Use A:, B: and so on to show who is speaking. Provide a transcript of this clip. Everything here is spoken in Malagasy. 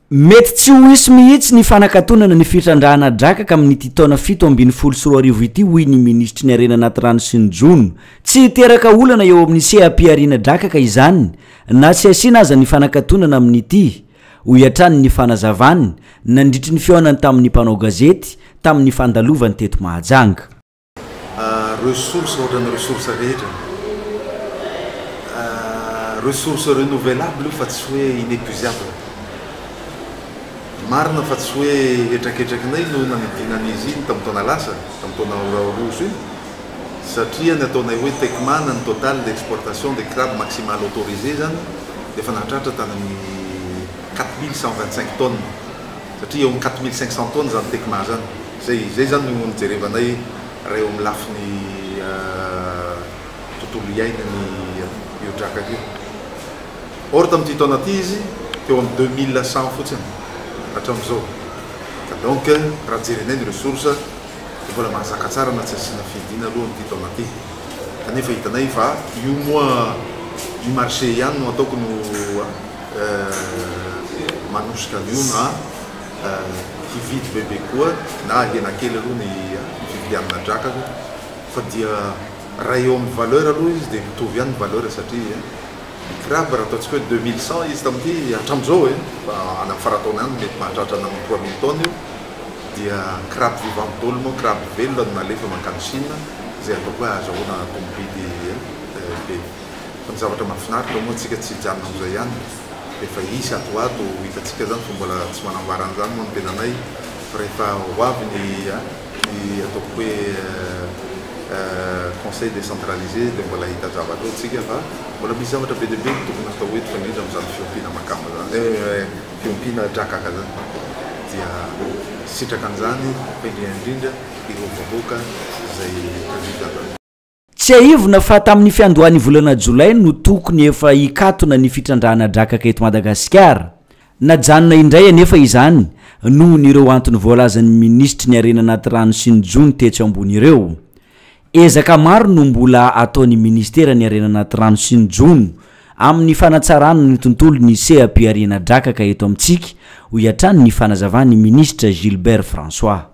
A: Mety tsy ho hisy mihitsy ny fanakatonana ny fitrandrahana drakaka amin'ity taona 2017 ity, hoy ny minisitry ny Harena anaty rano sy ny jono. Tsy hiteraka olana eo amin'ny seha-pihariana drakaka izany na tsy asiana aza ny fanakatonana amin'ity, hoy hatrany ny fanazavany nandritry ny fihaonany tamin'ny mpanao gazety tamin'ny fandalovany teto Mahajanga.
B: Ressource ohatran'ny ressource rehetra. Ressource renouvelable io fa tsy hoe inepuisable. Marina fa tsy hoe hetraketrakinay no nanidinan'izy iny tamin'ny taona lasa, tamin'ny taona roa iny, satria ny ataonay hoe TECMA na ny total d'exportation des crabes maximal autorisé izany dia efa nahatratra tany amin'ny 4125 tonnes, satria eo amin'ny 4500 tonnes izany TECMA izany. Izay, izay izany no nijerevanay raha eo amin'ny lafiny tontolo iainany io drakaka io. Or tamin'ity taona ity izy teo amin'ny 2100 fotsiny hatramin'izao. Ka donc raha jerenay ny ressource dia mbola mahazaka tsara na tsy asiana fihidiana aloha amin'ity taona ity. Kanefa hitanay fa io moa io marché ihany no ataoko no manosika an'io na hividy bebe koa na ahena kely aloha ny fividianana drakaka fa dia raha eo amin'ny valeur aloha izy dia mitovy ihany ny valeur satria ny crabe raha ataontsika hoe 2100 izy tamin'ity hatramin'izao e, fa any amin'ny farataona any mety mahatratra any amin'ny 3000 tonnes io, dia crabe vivant daholo moa, crabe velona no nalefa mankany Chine izay ataoko hoe ahazahoana tombom-bidy be. Fa ny zavatra mahafinaritra moa tsika tsy hijanona amin'izay ihany. Efa hisy ato ho ato ho hitantsika zany fa mbola tsy manambara an'izany moa ny tenanay fa rehefa ho avy ny ny ataoko hoe conseil décentralisé dia mbola hahita zavatra eo tsika fa mbola misy zavatra be dia be tokony hatao eto fa indrindra amin'izany fiompiana makamba zany fiompiana drakaka zany dia sitraka an'izany fa indrindra indrindra ireo vahoaka izay tandrify an'izany.
A: Tsiahivina fa tamin'ny fiandohan'ny volana jolay no tokony efa hikatona ny fitrandrahana drakaka eto Madagasikara. Najanona indray anefa izany noho ny ireo antony voalazan'ny minisitry ny harena anaty rano sy ny jono tetsy ambony ireo. Ezaka maro no mbola ataon'ny minisiteran'ny harena anaty rano sy ny jono amin'ny fanatsarana ny tontolon'ny seha-pihariana drakaka eto amintsika, hoy hatrany ny fanazavan'ny minisitra Gilbert François.